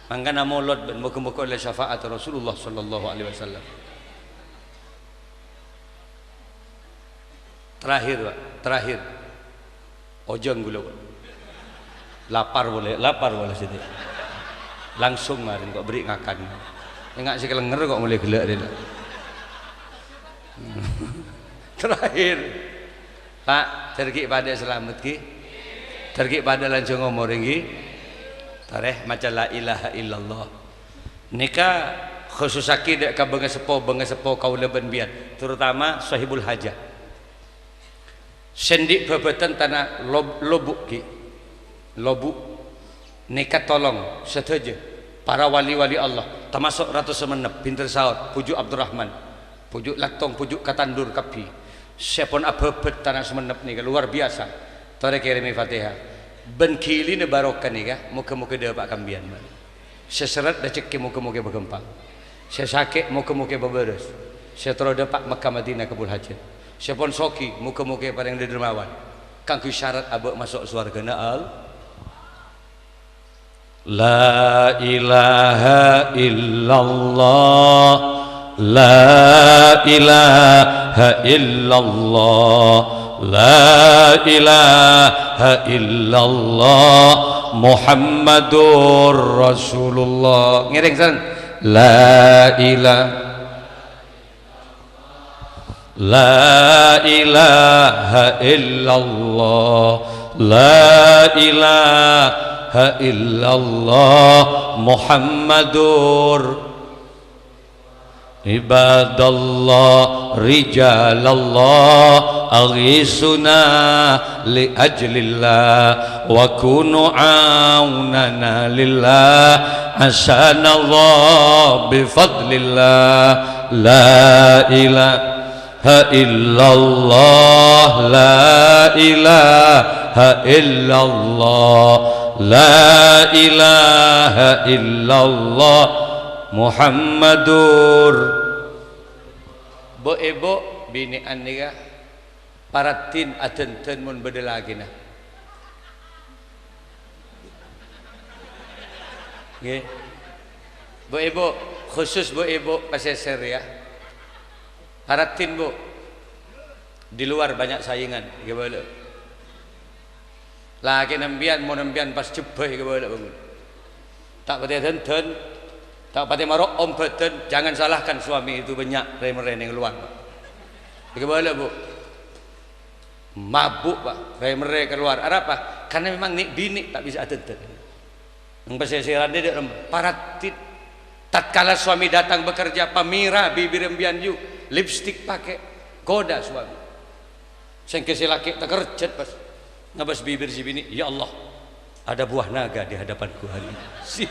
Mangkana molod bân moghâ-moghâ ollè syafaat Rasulullah sallallahu alaihi wasallam. Terakhir, Pak. Terakhir. Ojhâng ghulâ, Pak. Lapar polè, lapar polè sèdhâ. Langsung marèn kok bherri' ngakan. Enga' sè kalènger kok molaè ghellâ' rèn. Terakhir. Pak, dhâr ghi' padâ salamet ghi? Dhâr ghi' padâ lanjhâng omor ghi? Torè maca la ilaha illallah. Nèka khususaghi dâ' ka bângaseppo-bângaseppo kaulâ bân biyân, terutama Sohibul Hajah. Sè andi' bhâbhâdhân tana Lob-, Lobuk ghi. Lobuk. Nèka tolong sadhâjâ para wali-wali Allah, tamaso' Rato Songennep, Bhintèr Saot, Bhuju' Abdurrahman, Bhuju' Lattong, Bhuju' Katandur kabbhi. Sè pon abhâbhât tana Songennep nèka luar biasa. Torè kèrèmè Fatihah. Bân ghilina barokah nèka, moghâ-moghâ dâpa' ka sampèyan, Pak. Sè serret rejhekkè moghâ-moghâ èpaghâmpang. Sè sakè' moghâ-moghâ èpabârâs. Sè terro dâpa' Mekkah Madinah kabul hajat. Sè pon soghi moghâ-moghâ èparèng dârmawan. Kaangghuy syarat abâ' maso' sowarghâna Al-, La ilaha illallah, la ilaha illallah, la ilaha illallah, Muhammadur Rasulullah. Ngèrèng, sareng. La ila-, la ilaha illallah, la ilaha illallah, Muhammadur Ibadallah, rijalallah, aghisuna li ajlillah, wa kunu aunana lillah, asanallah bi fadlillah, la ilaha illallah, la ilaha illallah, la ilaha illallah. Muhammadur. Bu'-ebu' binè'an nèka paraddhin adhândhân mon bâdâ lakèna. Ngghi. Bu'-ebu', khusus bu'-ebu' Pasèsèr, ya. Paraddhin, Bu'. Di luar banyak saingan, èkabâlâ. Lakèna empèyan, mon empèyan pas jebbhâ, èkabâlâ bângon. Ta' patè adhândhân, ta' patè maro'om bhâdhân, jangan salahkan suami itu, bânnya' rè-merrè neng lowar. Èkabâlâ, Bu'. Mabuk, Pak. Rè-merrè kalowar. Arapa? Karena memang nè'-binè' ta' bisa adhândhân. Neng Pasèsèran dâ' remma, paraddhin. Tatkala suami datang bekerja, pamèra bibir empèyan, yu, lipstik pakè, goda suami. Sèngghâ sè lakè' takerjhât, pas ngabâs bibir sè binè', "Ya Allah, ada buah naga di hadapanku hari ini." Sih.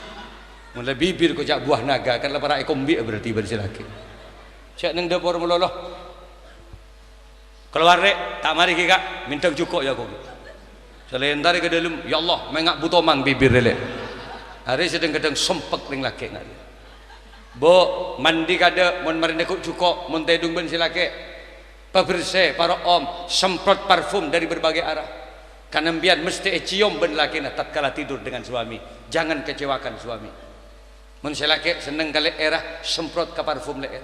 Mon la bibir koca' buah naga, kan la para' èkombi'â berarti bân sè lakè'. Cè' neng dâpor malolo. Kalowar, Rè', ta' marè ghi, Ka', mèndhâng jhuko', ya, kok. Salèntarè ka dâlem, "Ya Allah, mènga' butomang bibir, Rè'." Arè sè dhâng-kadhâng sompek rèng lakè', nga'. Bu', mandi kadâ', mon marè nèko' jhuko', mon tèdung bân sè lakè'. Pabersè, paro'om, semprot parfum dari berbagai arah. Karena empèyan mesti èciom bân lakèna tatkala tidur dengan suami. Jangan kecewakan suami. Mon sè lakè' senneng ka lè'èrra, semprot ka parfum lè'èr.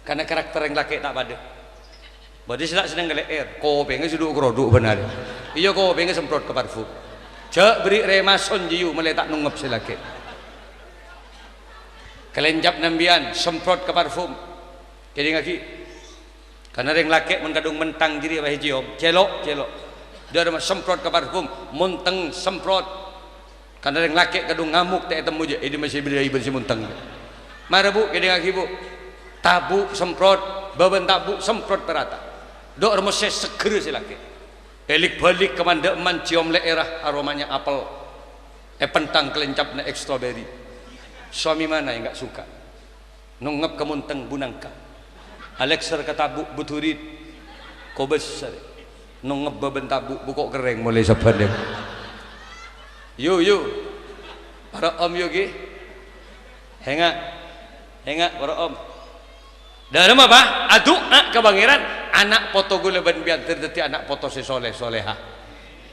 Karena karakter rèng lakè' ta' padâ. Bâdâ sè ta' senneng ka lè'èr, kopèngnga sè dhu'-krodhu' bân arè. Iyâ, kopèngnga semprot ka parfum. Jhâ' berri' rèmason, jiyu, malè ta' nongngep sè lakè'. Kalèncap nambiyân, semprot ka parfum. Kèdingngaghi. Karna rèng lakè' mon kadhung mentang jârèya bâi èciom, cèlo', cèlo'. Dâ' remma semprot ka parfum, montèng semprot. Karna rèng lakè' kadhung ngamok ta' ètemmo jâ, è dimma sè bâdâ aèbhân sè montèng. Mara, Bu, kèdingngaghi, Bu. Tabu' semprot, bâbân tabu' semprot parata. Dâ' remma sè seggher sè lakè'. Èlik-bâlik ka man-dâ' man ciom lè'èrra aromanya apel. Èpentang kalèncapna èk stroberi. Suami mana yang nggak suka? Nongngep ka montèng bu nangka. Alèkser ka tabu' bu durit. Kobâs arè. Nongngep bâbân tabu' bu ko' kerrèng molaè sabbhân. Yu, yu. Para om yu ghi. Hènga'. Hènga', para om. Dâ' remma, Pa', adu'a ka Pangèran, ana' poto kaulâ bân sampèyan dhâddhi ana' poto sè soleh, soleha.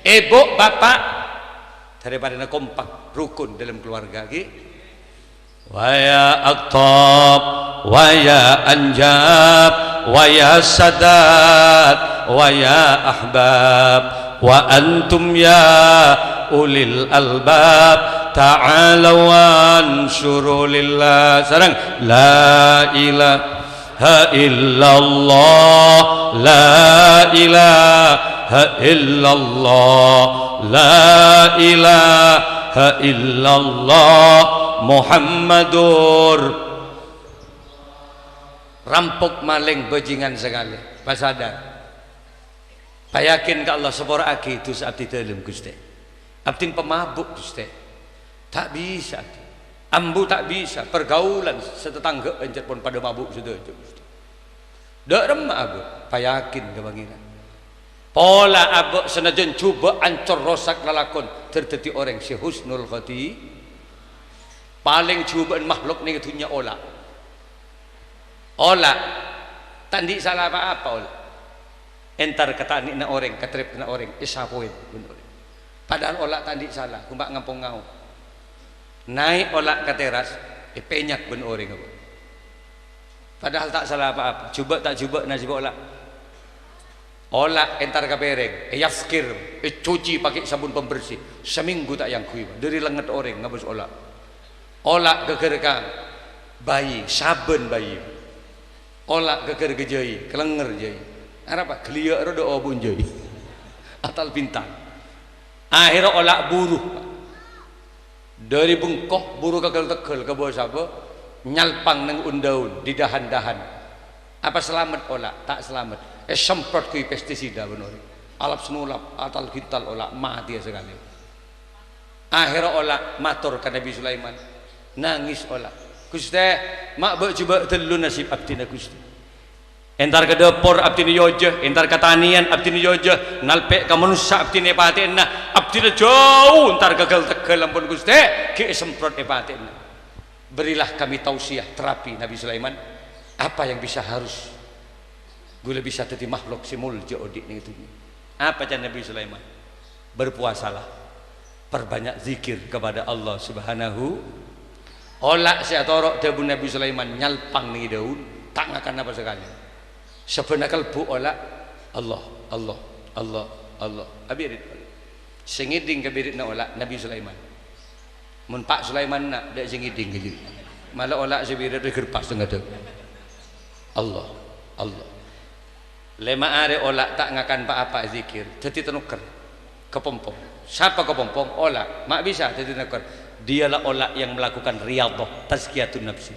Èbhu, bapa', dâri padâna kompak, rukun dalam keluarga, ghi. Wa ya aqtab, wa ya anjab, wa ya sadat, wa ya ahbab, wa antum ya ulil albab, ta'alaw ansyuru lillah. Sareng, la ilaha illallah, la ilaha illallah, la ilaha illallah, Muhammadur. Rampok, malèng, bajingan sakalè. Pasadar. Payakin ka Allah, sapora'aghi dhusa abdhi dhâlem, Ghustè. Abdhina pamabuk, Ghustè. Ta' bisa, abdhi. Ambu ta' bisa, pergaulan satatangghâ'ân jhât pon padâ mabuk sadhâjâ, Ghustè. Dâ' remma abâ', payakin ka Pangèran. Pola abâ' sanajjân jhubâ' ancor rosak lalakon, dhâr dhâddhi orèng sè husnul khoti-, palèng jhubâ'ân makhluk nèng dhunnya ola'. Ola', ta' andi' sala pa-apa ola'. Entar ka tanè'na orèng, ka trèptèna orèng, èsapoè bân orèng. Padahal ola' ta' andi' sala, kompak ngampong ngaok. Naè' ola' ka teras, èpènyat bân orèng, apa. Padahal ta' sala pa-apa, jhubâ' ta' jhubâ' nasibhâ ola'. Ola' entar ka pèrèng, èyafkir, ècuci pakè sabun pembersih, samènggu ta' èangghuy, dhâri lengnget orèng ngabâs ola'. Ola' ghâghâr ka bhâi, sabân bhâi. Ola' ghâghâr ka jhâi, kalengnger jhâi. Arapa? Ghâliyâ' ro dâ' obu'en jhâi. Atal-bintal. Ahèrra ola' buru. Dhâri bengko, buru ka ghâl-tegghâl, ka bâ-sabâ, nyalpang neng un-daun, di dahan-dahan. Apa salamet ola'? Ta' salamet. Èsemprot ghuy pestisida bân orèng. Alap-sanolap, atal-bintal ola' matèya sakalè. Ahèrra ola' mator ka Nabi Sulaiman. Nangès ola'. "Ghustè, ma' bâ' jhubâ' tello nasib abdhina, Ghustè. Entar ka dâpor abdhina èyojâ, entar ka tanèyan abdhina èyojâ, nalpè' ka manossa abdhina èpatè'ana, abdhina jhâu entar ka ghâl-tegghâl ampon, Ghustè, ghi' èsemprot èpatè'ana. Berilah kami tausiah, terapi, Nabi Sulaiman, apa yang bisa harus ghulâ bisa dhâddhi makhluk sè molja odi' neng dhunnya." Apa can Nabi Sulaiman? "Berpuasalah, perbanyak zikir kepada Allah Subhanahu." Ola' sè atoro' dhâbuna Nabi Sulaiman nyalpang neng è daun, ta' ngakan apa sakalè. Sabbhânna kalbu ola', "Allah, Allah, Allah, Allah." Abirit ola'. Sè ngèdhing ka biritna ola' Nabi Sulaiman. Mon Pa' Sulaiman na', dâ' sè ngèdhing ghâllu. Mala ola' sè birit è ghârpas tengnga dâ'. Allah, Allah. Lèma arè ola' ta' ngakan pa-apa, zikir, dhâddhi tanokkèr. Kapompong. Sapa kapompong? Ola'. Ma' bisa dhâddhi tanokkèr. Dialah ola' yang melakukan riyadhah, tazkiyatun nafsi,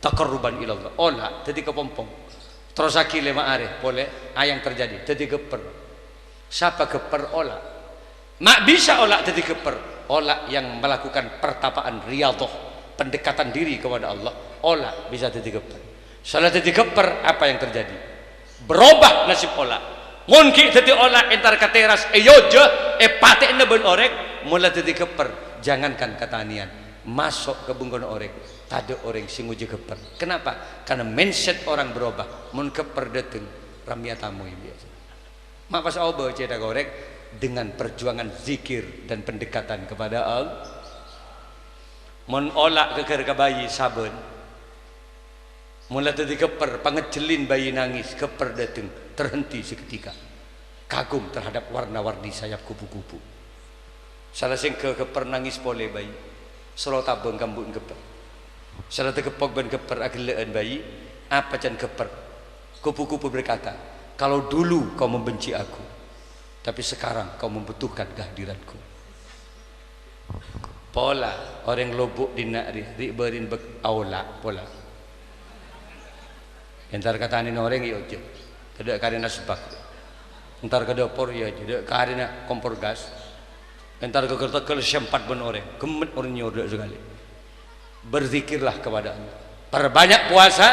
taqarruban ilallah. Ola' dhâddhi kapompong. Terrossaghi lèma arè polè, a yang terjadi, dhâddhi ghâppèr. Sapa ghâppèr? Ola'. Ma' bisa ola' dhâddhi ghâppèr? Ola' yang melakukan pertapaan riyadhah, pendekatan diri kepada Allah, ola' bisa dhâddhi ghâppèr. Sala dhâddhi ghâppèr, apa yang terjadi? Berubah nasib ola'. Mon ghi' dhâddhi ola' entar ka teras, èyojâ, èpatè'ana bân orèng, mola dhâddhi ghâppèr, jangankan ka tanèyan, maso' ka bengkona orèng, tadâ' orèng sè ngojâ ghâppèr. Kenapa? Karena mindset orang berubah. Mon ghâppèr dâteng, rammèya tamoy biyasa. Ma' pas aobâ cèthak orèng dengan perjuangan zikir dan pendekatan kepada Allah. Mon ola' ghâghâr ka bhâi sabân, mola dhâddhi ghâppèr, pangèjjhellin bhâi nangès, ghâppèr dâteng, terhenti seketika. Kagum terhadap warna-warni sayap kupu-kupu. Sala sèngghâ ghâppèr nangès polè bhâi. Soro tabâng ka embu'en ghâppèr. Sè la tageppo' bân ghâppèr aghellâ'ân bhâi, apa can ghâppèr? Kupu-kupu berkata, "Kalau dulu kau membenci aku, tapi sekarang kau membutuhkan kehadiranku." Pola orèng Lobuk dinna' rè, rè' bâri'na bâk-, aola' pola. Entar ka tanèna orèng, iyâ, ojhâ. Tadâ' karèna sebbhâk. Entar ka dâpor, iyâ, ojhâ. Tadâ' karèna kompor gas. Entar ka gâl-tegghâl, sempat bân orèng. Ghemmet orèng nyor tadâ' sakalè. Berzikirlah kepada Allah. Perbanyak puasa,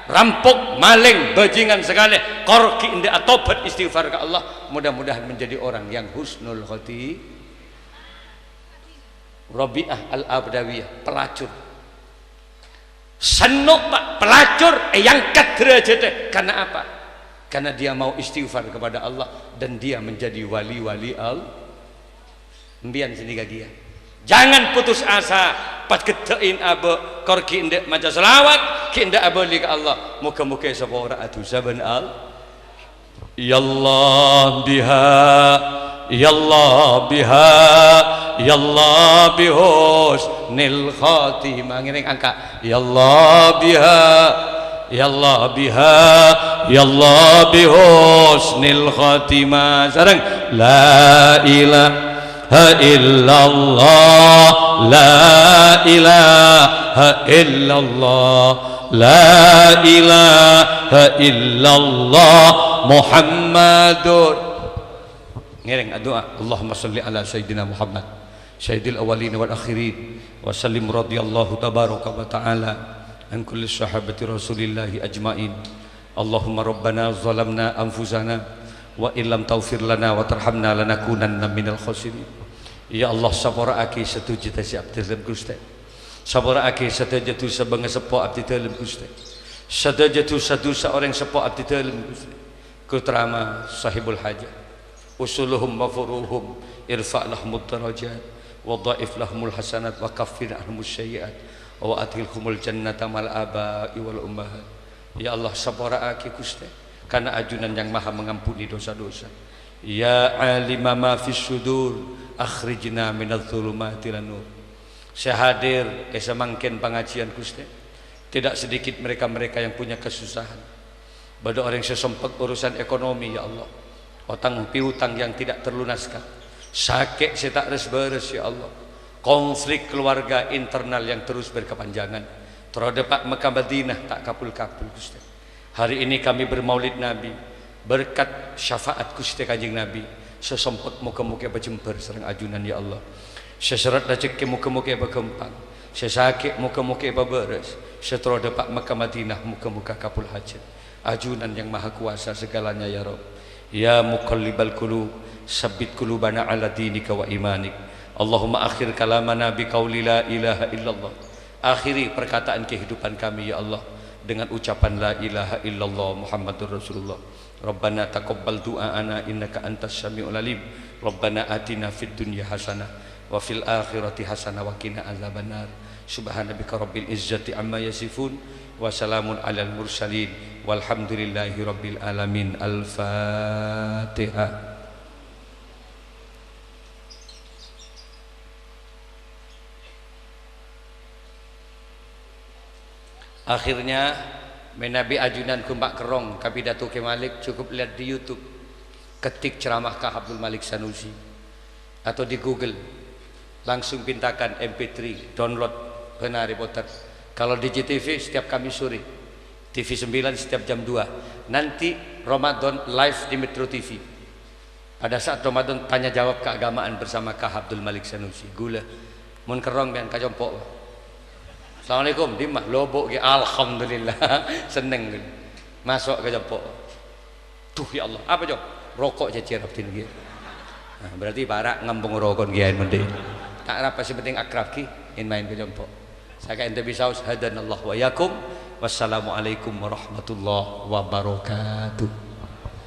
rampok, malèng, bajingan sakalè. Kor ghi' endâ' atobat istighfar ka Allah. Mudah-mudahan menjadi orang yang husnul khoti-, Rabi'ah Al-Abdawiyah, pelacur. Sanno', Pak, pelacur èangkat derajatnya. Karena apa? Karena dia mau istighfar kepada Allah dan dia menjadi wali-wali Allah. Empiyan sè nèka kèya. Jangan putus asa, pas gheddhâ'in abâ', kor ghi' endâ' maca shalawat, ghi' endâ' abâli ka Allah. Moghâ-moghâ èsapora'a dhusa bân Allah. Ya Allah biha, ya Allah biha, ya Allah bi husnil khatimah. Ngèrèng angka. Ya Allah biha, ya Allah biha, ya Allah bi husnil khatimah. Sareng. La ilaha illallah, la ilaha illallah, la ilaha illallah Muhammadur. Ngèrèng adu'a. Allahumma shalli ala Sayyidina Muhammad, Sayyidil awwalin wal akhirin, wa sallim radhiyallahu tabaraka wa ta'ala an kulli sahabati Rasulillahi ajma'in. Allahumma rabbana zalamna anfusana wa illam taghfir lana wa tarhamna lanakunanna minal khasirin. Ya Allah, sapora'aghi sadhâjâ dhusana abdhina, Ghustè. Sapora'aghi sadhâjâ dhusa bângaseppo abdhidhâlem, Ghustè. Sadhâjâ dhusa-dhusa orèng seppo abdhidhâlem, Ghustè. Ghustè Rama sahibul hajat. Usuluhum wa furu'uhum, irfa' lahumud darajat, wa dha'if lahumul hasanat, wa kaffir anhumus sayyi'at, wa adkhilhumul jannata ma'al aba'i wal ummahat. Ya Allah, sapora'aghi, Ghustè, karna ajunan yang maha mengampuni dosa-dosa. Ya alima ma fis sudur, akhrijna minadz dzulumati ilan nur. Sè hadir è samangkèn pangajiyân, Ghustè, tidak sedikit mereka-mereka yang punya kesusahan. Bâdâ orèng sè sompek urusan ekonomi, ya Allah. Otang piutang yang tidak terlunaskan. Sakè' sè ta' res-bâres, ya Allah. Konflik keluarga internal yang terus berkepanjangan. Terro dâpa' Mekkah Madinah ta' kabul-kabul, Ghustè. Hari ini kami bermaulid Nabi. Berkat syafaat Ghustè Kanjeng Nabi, sè sompek moghâ-moghâ èpajembhâr sareng ajunan, ya Allah. Sè sèrrèt rajhekkè moghâ-moghâ èpaghâmpang. Sè sakè' moghâ-moghâ èpabârâs. Sè terro dâpa' Mekkah Madinah moghâ-moghâ kabul hajat. Ajunan yang maha kuasa segalanya, ya Rabb. Ya muqallibal qulub, sabbit qulubana ala dinika wa imanik. Allahumma akhir kalamana bi qauli la ilaha illallah. Akhiri perkataan kehidupan kami, ya Allah, dengan ucapan la ilaha illallah Muhammadur Rasulullah. Rabbana taqabbal du'aana innaka antas sami'ul alim. Rabbana atina fid dunya hasanah wa fil akhirati hasanah wa qina adzabannar. Subhana rabbika rabbil izzati amma yasifun. Wa salamun alal mursalin. Walhamdulillahi rabbil alamin. Al-Fatihah. Akhirnya, mènabi ajunan ghun pakerrong ka pidato Kè Malik, cukup lihat di YouTube. Ketik ceramah Kah Abdul Malik Sanusi. Atau di Google. Langsung pintakan M P three, download, bân arè potèr. Kalau di C T V setiap Kamis sore. T V sembilan setiap jam dua. Nanti Ramadan live di Metro T V. Pada saat Ramadan, tanya jawab keagamaan bersama Kah Abdul Malik Sanusi. Ghulâ. Mon kerrong, bân ka compo'. "Assalamualaikum, dimma?" "Lobuk, ghi." "Alhamdulillah." Senneng. Maso' ka compo'. "Duh, ya Allah, apa, Cong?" "Roko' cècèr abdhina, ghi." Nah, berarti para' ngampong roko' ghi, mon dhi'. Ta' arapa, sè penting akrab, ghi. In maèn ka compo'. Saka ente bisa us, hadanallahu wa iyyakum. Wassalamualaikum warahmatullahi wabarakatuh.